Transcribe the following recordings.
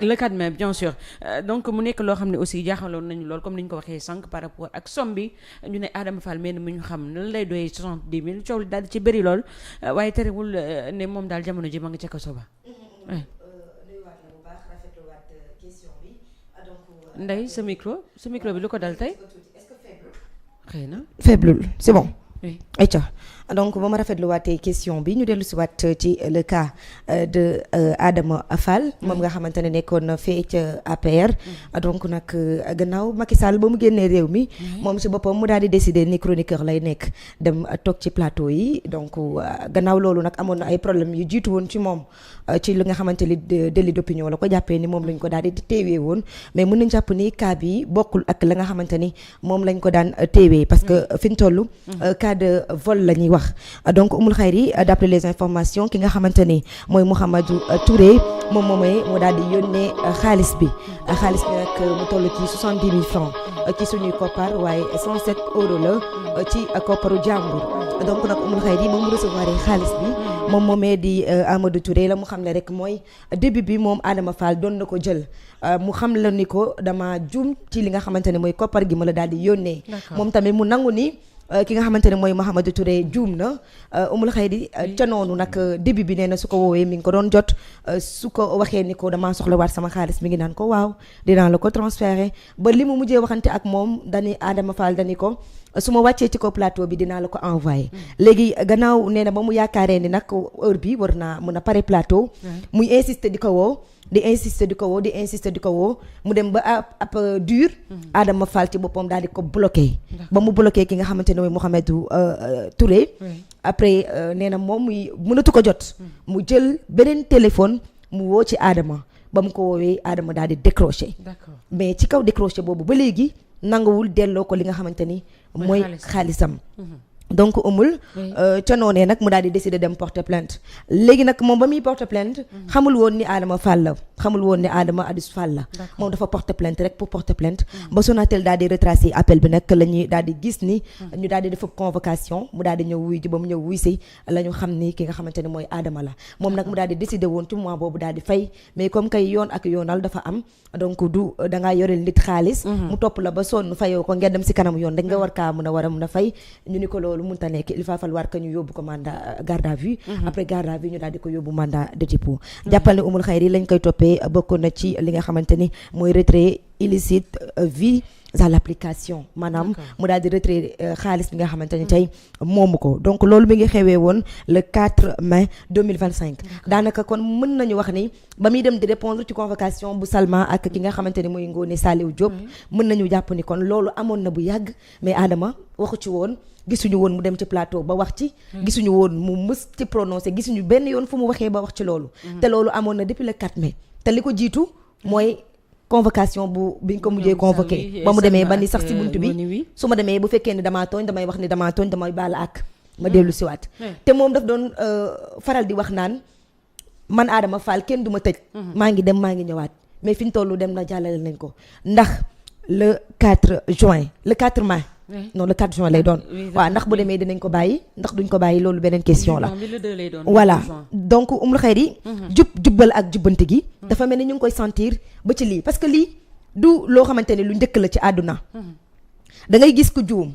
le 4 mai bien sûr donc mu nekk loo xam ne aussi jaaxaloon nañu lool comme ni ñu ko waxee sànq par rapport ak somme bi ñu ne Adama Fall mel ni mu ñu xam lan lay doyee 70 000 coow li daal di ci bëri lool waaye terewul ne moom daal jamono ji ma nga ca kaso ba. Ndeye sa micro bi lu ko dal tey. xëy na faible c'est bon. oui ayca donc ba ma rafetluwaatee question bi ñu dellu si waat ci le cas de Adama Fall moom nga xamante ne nekkoon fee ca APR. donc nag gannaaw Macky Sall ba mu génnee réew mi. moom si boppam mu daal di décider ni chroniqueur lay nekk dem toog ci plateau yi donc gannaaw loolu nag amoon na ay problème yu jiitu woon ci moom ci li nga xamante ni délit d'opinion la ko jàppee ni moom lañ ko daal di teewee woon mais mën nañ jàpp ni cas bi bokkul ak la nga xamante ni moom lañ ko daan teewee parce que fi ñu toll cas de vol la ñuy wax donc umul xayri d'après les informations ki nga xamante ni mooy Mouhamadou Touré moom moomee mu daal di yónnee xaalis bi nag mu toll ci 70 000 francs ci suñuy koppar waaye 107 euros la ci kopparu jàmbur donc nag umul xayri moom mu recevoir xaalis bi moom moomee di Amadou Touré la mu xam ne rek mooy début bi moom Adama Fall doon na ko jël mu xam la ni ko dama juum ci li nga xamante ne mooy koppar gi ma la daal di yónnee moom tamit mu nangu ni ki nga xamante ne mooy Mouhamadou Touré juum na umul xayri ca noonu nag début bi nee na su ko woowee mi ngi ko doon jot su ko waxee ni ko damaa soxla waat sama xaalis mi ngi naan ko waaw dinaa la ko transféré ba li mu mujjee waxante ak moom dani Adama Fall dani ko su ma wàccee ci ko plateau bi dinaa la ko envoyé léegi gannaaw nee na ba mu yaakaaree ni nag heure bi war naa mën a pare plateau muy insister di ko woo di insister di ko woo mu dem ba ab dur Adama Fall ci boppam daal di ko bloqué ba mu bloqué ki nga xamante ne mooy Mouhamadou Touré après nee na moom muy mënatu ko jot mu jël beneen téléphone mu woo ci Adama ba mu ko woowee Adama daal di décroché mais ci kaw décroché boobu ba léegi nanguwul delloo ko li nga xamante ni mooy xaalisam donc umul ca noonee nag mu daal di décider dem porter plainte léegi nag moom ba muy porter plainte xamul woon ni Adama Fall la xamul woon ni Adama Adis Fall la moom dafa porter plainte rek pour porter plainte ba Sonatel daal di retracer appel bi nag la ñuy daal di gis ni ñu daal di def convocation mu daal di ñëw wuy ji ba mu ñëw wuy si la ñu xam ni ki nga xamante ne mooy Adama la moom nag mu daal di décider woon ci mois boobu daal di fay mais comme kay yoon ak yoonal dafa am donc du dangaa yoreel nit xaalis mu topp la ba sonn fayoo ko ngeen dem si kanam yoon dañ nga war kaa war a fay ñu ni ko loolu mënta nekk il va falloir que ñu yóbbu ko mandat garde à vue après garde à vue ñu daal di ko yóbbu mandat de dépôt jàppal ne umul xayri lañ koy toppee bokk na ci li nga xamante ni mooy retrait illicite via l'application maanaam mu daal di retrait xaalis bi nga xamante ni tey moomu ko donc loolu mi ngi xewee woon le 4 mai 2025 daanaka kon mën nañu wax ni ba muy dem di répondre ci convocation bu Salma ak ki nga xamante ni mooy Ngoné Saliou Diop mën nañu jàpp ni kon loolu amoon na bu yàgg mais Adama waxu ci woon gisuñu woon mu dem ci plateau ba wax ci gisuñu woon mu mës ci prononcé gisuñu benn yoon fu mu waxee ba wax ci loolu te loolu amoon na depuis le 4 mai te li ko jiitu mooy convocation bu biñ ko mujjee convoqué ba mu demee ba ni sax si buntu bi su ma demee bu fekkee ni damaa tooñ damay wax ni damaa tooñ damay baal ak ma dellu siwaat te moom daf doon faral di wax naan man Adama Fall kenn du ma tëj maa ngi dem maa ngi ñëwaat mais fi ñu tollu dem na jàllale nañ ko ndax le 4 mai non le 4 juin lay doon waaw ndax bu demee dinañ ko bàyyi ndax duñ ko bàyyi loolu beneen question la voilà donc umul xayri jubbal ak jubbante gi dafa mel ni ñu ngi koy sentir ba ci lii parce que lii du loo xamante ne lu njëkk la ci àdduna da ngay gis ku juum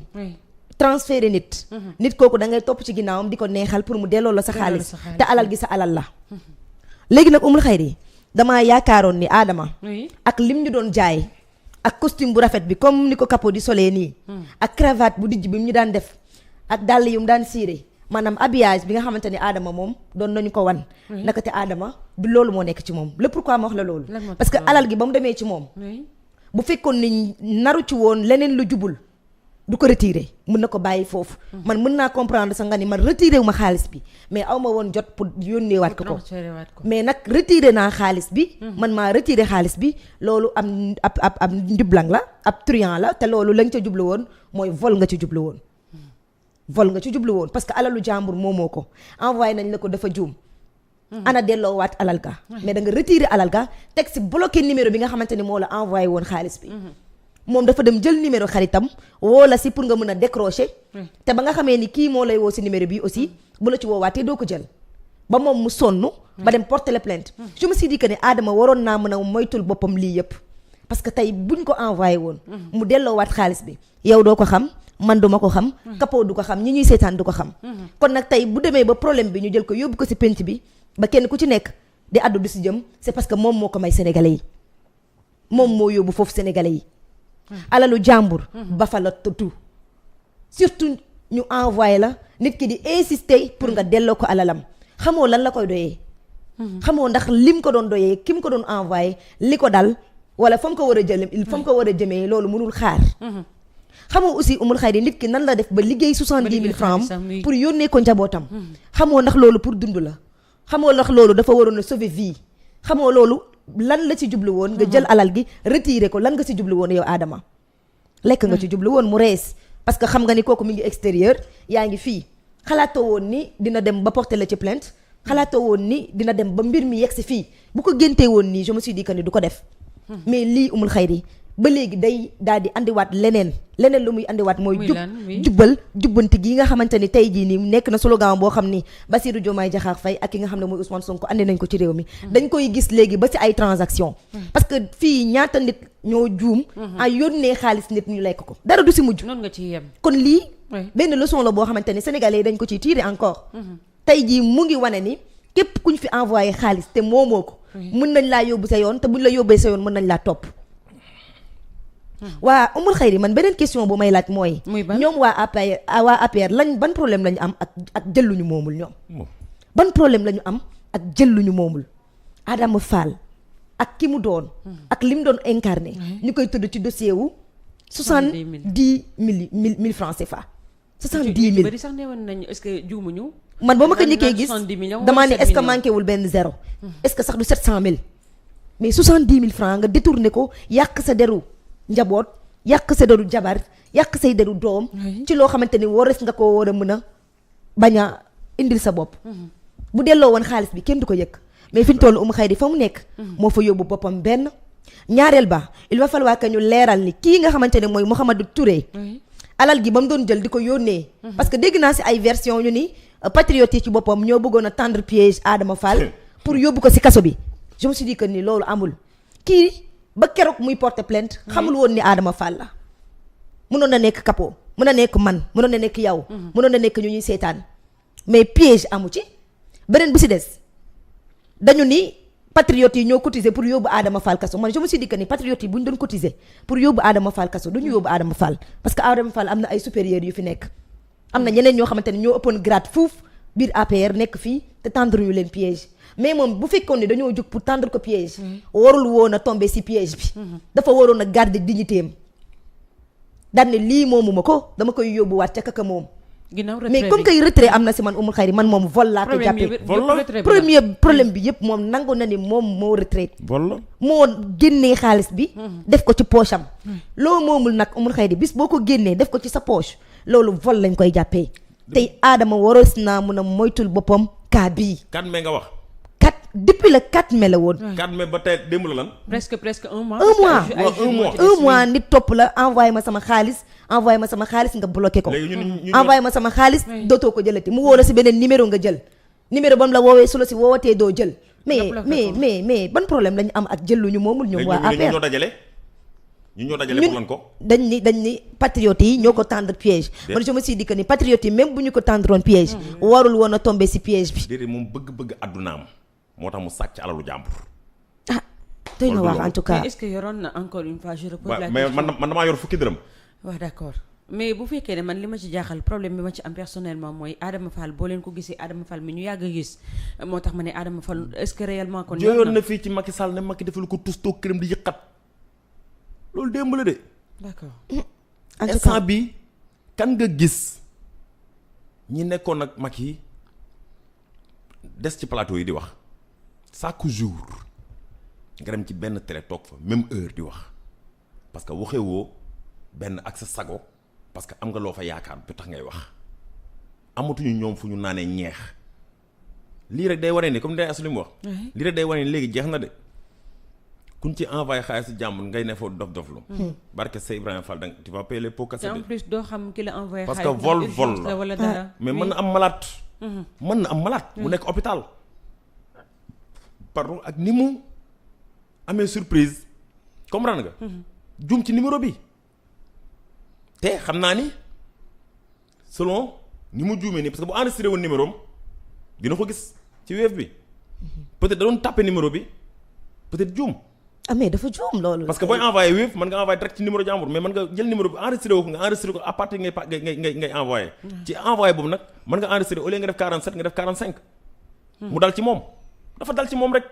transféré nit kooku da ngay topp ci ginnaawam di ko neexal pour mu delloo la sa xaalis te alal gi sa alal la léegi nag umul xayri damaa yaakaaroon ni Adama ak lim ñu doon jaay ak costume bu rafet bi comme ni ko Capo di solee nii ak cravate bu dijj bi mu ñu daan def ak dàll yu mu daan siire maanaam habillage bi nga xamante ni Adama moom doon nañu ko wan naka te Adama du loolu moo nekk ci moom le pourquoi ma wax la loolu parce que alal gi ba mu demee ci moom bu fekkoon ni naru ci woon leneen lu jubul du ko retiré mën na ko bàyyi foofu man mën naa comprendre sax nga ni man retiré wu ma xaalis bi mais aw ma woon jot pour yónneewaat ko mais nag retiré naa xaalis bi man maa retiré xaalis bi loolu am ab njublang la ab truand la te loolu lañ ca jublu woon mooy vol nga ci jublu woon parce que alalu jàmbur moomoo ko envoyé nañ la ko dafa juum ana delloo waat alal ga mais da nga retiré alal ga teg si bloqué numéro bi nga xamante ni moo la envoyé woon xaalis bi moom dafa dem jël numéro xaritam woo la si pour nga mën a décrocher te ba nga xamee ni kii moo lay woo si numéro bi aussi bu la ci woowaatee doo ko jël ba moom mu sonn ba dem porter la plainte je me suis dit que ne Adama waroon naa mën a moytul boppam lii yëpp parce que tey buñ ko envoyé woon mu delloowaat xaalis bi yow doo ko xam man duma ko xam Capo du ko xam ñi ñuy seetaan du ko xam kon nag tey bu demee ba problème bi ñu jël ko yóbbu ko ci penc bi ba kenn ku ci nekk di addu du ci jëm c'est parce que moom moo ko may sénégalais yi moom moo yóbbu foofu sénégalais yi alalu jàmbur ba fa la tutu surtout ñu envoyé la nit ki di insister pour nga delloo ko alalam xamoo lan la koy doyee xamoo ndax lim ko doon doyee ki mu ko doon envoyé li ko dal wala fa mu ko war a jëlee fa mu ko war a jëmee loolu mënul xaar xamoo aussi umul xayri nit ki nan la def ba liggéey 70 000 francs pour yónnee ko njabootam xamoo ndax loolu pour dund la xamoo ndax loolu dafa waroon a sauver vie xamoo loolu lan la ci jublu woon nga jël alal gi retirer ko lan nga ci jublu woon yow Adama lekk nga ci jublu woon mu rees parce que xam nga ni kooku mi ngi extérieur yaa ngi fii xalaatoo woon ni dina dem ba porter la ci plainte xalaatoo woon ni dina dem ba mbir mi yegsi fii bu ko géntee woon nii je me suis dit que ni du ko def mais lii umul xayri ba léegi day daal di andiwaat leneen lu muy andiwaat mooy jubbanti gi nga xamante ni tey jii nii nekk na slogan boo xam ni Bassirou Diomaye Diakhar Faye ak ki nga xam ne mooy Ousmane Sonko andi nañ ko ci réew mi dañ koy gis léegi ba ci ay transaction parce que fii ñaata nit ñoo juum a yónnee xaalis nit ñu lekk ko dara du si mujj noonu nga ci yem kon lii benn leçon la boo xamante ni sénégalais yi dañ ko ciy tirer encore tey jii mu ngi wane ni képp kuñ fi envoyé xaalis te moomoo ko mën nañ laa yóbbu sa yoon te buñ la yóbbee sa yoon mën nañ laa topp waa umul xayri man beneen question bu may laaj mooy ñoom waa APR lañ ban problème la ñu am ak jël lu ñu moomul ñoom ban problème la ñu am ak jël lu ñu moomul Adama Fall ak ki mu doon ak li mu doon incarné ñu koy tudd ci dossier wu 70 000 francs CFA 70 000 bari sax ne woon nañu est-ce que juumuñu man ba ma ko njëkkee gis damaa ne est-ce que manqué wul benn zéro est-ce que sax du 700 000 mais 70 000 francs nga détourné ko yàq sa deru njaboot yàq sa deru jabar yàq say deru doom ci loo xamante ni warees nga ko war a mën a bañ a indil sa bopp bu delloo woon xaalis bi kenn du ko yëg mais fi ñu toll xayri fa mu nekk moo fa yóbbu boppam benn ñaareel ba il va falloir que ñu leeral ni kii nga xamante ne mooy Mouhamadou Touré alal gi ba mu doon jël di ko yónnee parce que dégg naa si ay version ñu ni patriote yi ci boppam ñoo bëggoon a tendre piège Adama Fall pour yóbbu ko si kaso bi je me suis dit que ni loolu amul kii ba keroog muy porter plainte xamul woon ni Adama Fall la mënoon na nekk Capo mën na nekk man mënoon na nekk yow mënoon na nekk ñu ñuy seetaan mais piège amu ci beneen bi si des dañu ni patriotes yi ñoo cotiser pour yóbbu Adama Fall kaso man je me suis dit que ni patriotes yi bu ñu doon cotiser pour yóbbu Adama Fall kaso du ñu yóbbu Adama Fall parce que Adama Fall am na ay supérieurs yu fi nekk am na ñeneen ñoo xamante ne ñoo ëppoon grade fuuf biir APR nekk fii te tendre ñu leen piège mais moom bu fekkoon ne dañoo jóg pour tendre ko piège warul woon a tomber ci piège bi dafa waroon a garder dignité am daan ne lii moomuma ko dama koy yóbbuwaat ca kaka moom mais comme que retrait am na si man umul xayri man moom vol laa ko jàppee premier problème bi yëpp moom nangu na ni moom moo retrait moo génnee xaalis bi def ko ci poche am loo moomul nag umul xayri bis boo ko génnee def ko ci sa poche loolu vol lañ koy jàppee tey Adama waroos naa mun a moytul boppam kaa bii 4 mai nga wax depuis le 4 mai la woon 4 mai ba tey démb la lan presque un mois un mois nit topp la envoyé ma sama xaalis nga bloqué ko envoyé ma sama xaalis dootoo ko jëlati mu woo la si beneen numéro nga jël numéro ba mu la woowee su la si woowatee doo jël mais ban problème lañu am ak jël lu ñu moomul ñoom waa APR ñu ñoo dajale pour lan ko dañ ni patriotes yi ñoo ko tendre piège man je me suis dit que ni patriotes yi même bu ñu ko tendroon piège warul woon a tomber si piège bi déedéet moom bëgg-bëgg addunaam moo tax mu sàcc alalu jàmbur doy na wax en tout cas est-ce que yoroon na encore une fois je repose la mais man damaa yor fukki dërëm waaw d'accord mais bu fekkee ne man li ma ci jaaxal problème bi ma ci am personnellement mooy Adama Fall boo leen ko gisee Adama Fall mi ñu yàgg a gis moo tax ma ne Adama Fall est-ce que réellement kon jooyoon na fii ci Macky Sall ne Macky defal ko tus toog këram di yëqat loolu démb la de d'accord instant bi kan nga gis ñi nekkoon ak Macky des ci plateau yi di wax chaque jour nga dem ci benn télé toog fa même heure di wax parce que waxewoo benn ak sa sago parce que am nga loo fa yaakaar bu tax ngay wax amatuñu ñoom fu ñu naanee ñeex lii rek day wane ni comme day as li mu wax lii rek day wane ni léegi jeex na de kuñ ci envoyé xaalis si jàmbur ngay ne foo dof lu barke Sey Ibrahima Fall danga tu vas payer les pots cassés en plus doo xam ki la envoyé parce que vol la wala dara mais mën na am malade mën na am malade mu nekk hôpital pardon ak ni mu amee surprise comprendre nga. juum ci numéro bi te xam naa ni selon ni mu juumee nii parce que bu enregistré woon numéro am dina ko gis ci Wave bi peut-être da doon tapé numéro bi peut-être juum. ah mais dafa juum loolu. parce que booy envoyé Wave mën nga envoyé direct ci numéro jàmbur mais mën nga jël numéro bi enregistré wu ko nga enregistré ko à partir ngay envoyé. ci envoyé boobu nag mën nga enregistré au lieu nga def 47 nga def 45. mu dal ci moom dafa dal ci moom rek.